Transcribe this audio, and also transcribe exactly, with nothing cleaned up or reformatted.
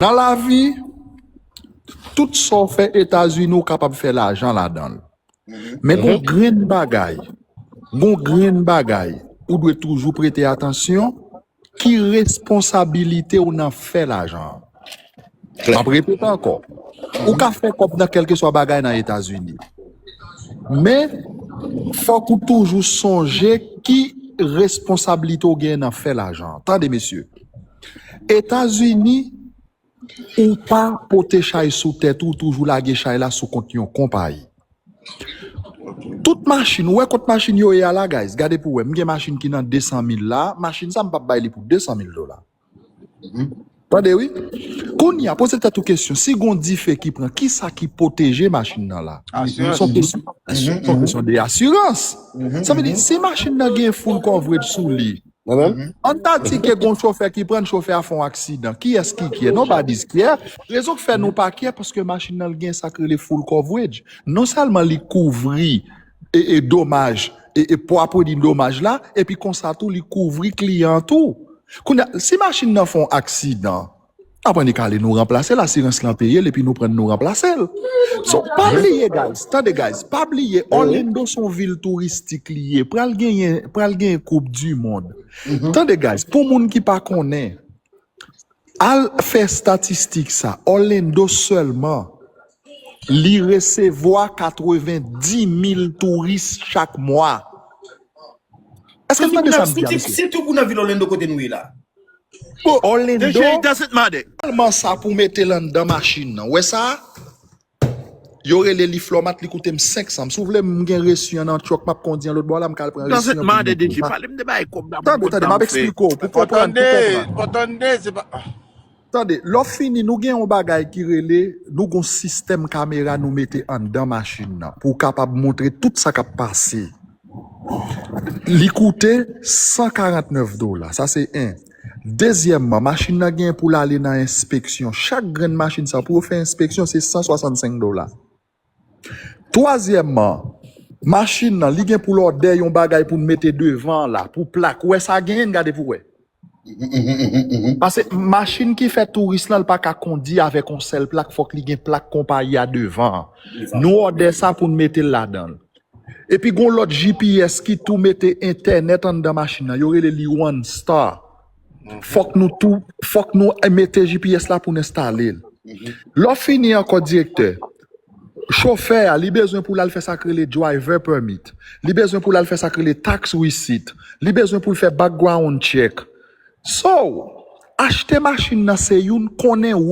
Nan lavi, tout sa w fè Etazini, ou kapab fè lajan ladan l. Men gon grenn bagay, gon grenn bagay, ou dwe toujou prete atansyon, ki responsabilite w nan fè lajan an. M ap repete ankò, ou ka fè kòb nan kèlkeswa bagay nan Etazini. Men, fòk ou toujou sonje ki responsablite w gen nan fè lajan an. Tande, mesye, Etazini, ou pa pote chay sou tèt ou, ou toujou lage chay la sou kont yon konpayi. Tout machin, ou wè kont machin yo ye a la, guys, gade pou wè, m gen machin ki nan de san mil la, machin sa m p ap bay li pou de san mil dola. Tande wi. Kounye a, poze tèt ou kesyon, si gon dife ki pran, kisa ki pwoteje machin nan la? Se yon kesyon, se yon kesyon de asirans. Sa vle di, si machin nan gen full coverage sou li, ann ta di ke gon chofè ki pran, chofè a fè yon aksidan, kiyès ki kyè? Nobody's kyè. Rezon k fè nou pa kyè, paske machin nan gen sa k rele full coverage. Non sèlman li kouvri e, e domaj, e, e pwa premye domaj la, epi konsa tou li kouvri kliyan an tou. Kounye a, si machin nan fè yon aksidan, apre nou kale nou ranplase l, asirans lan peye l, epi nou pran nou ranplase l. So, pa bliye, guys, tande, guys, pa bliye, Orlando se yon vil touristik li ye, pral genyen, pral genyen koup di mond. Tande, guys, pou moun ki pa konnen, al fè estatistik sa, Orlando sèlman, li resevwa katrevenndimil touris chak mwa. Èske n tande sa m di a, mesye? Sitou pou nan vil Orlando kote nou ye la. Orlando, sèlman sa pou mete l anndan machin nan. Wè sa? Yo rele li Flormat, li koute m senk san. Si w vle, m gen resi an nan truck, m ap kondi an lòt bò la, m ka al pran resi an pou m montre w. Tande, tande, m ap eksplike w, pou konprann, pou konprann. Tande, lè w fini, nou gen yon bagay ki rele, nou gen yon sistèm kamera nou mete anndan machin nan, pou w kapab montre tout sa k ap pase. Li koute san karantnèf dola, sa se en. Dezyèmman, machin nan gen pou l ale nan enspeksyon. Chak grenn machin sa, pou yo fè enspeksyon, se san swasannsenk dola. Twazyèmman, machin nan, li gen pou l òdè yon bagay pou n mete devan la, pou plak. Ou wè sa genyen, n gade pou wè. Paske machin ki fè touris lan, l pa ka kondi avèk yon sèl plak, fòk li gen plak konpayi a devan. Nou òdè sa pou n mete l ladan l. Epi gon lòt G P S ki tou mete entènèt anndan machin nan. Yo rele li One Star. Fòk nou tou, fòk nou mete G P S la pou n enstale l. Lè w fini ankò, direktè, chofè a, li bezwen pou l al fè sa k rele driver permit. Li bezwen pou l al fè sa k rele tax receipt. Li bezwen pou l fè background check. So, achte machin nan se youn, konnen ou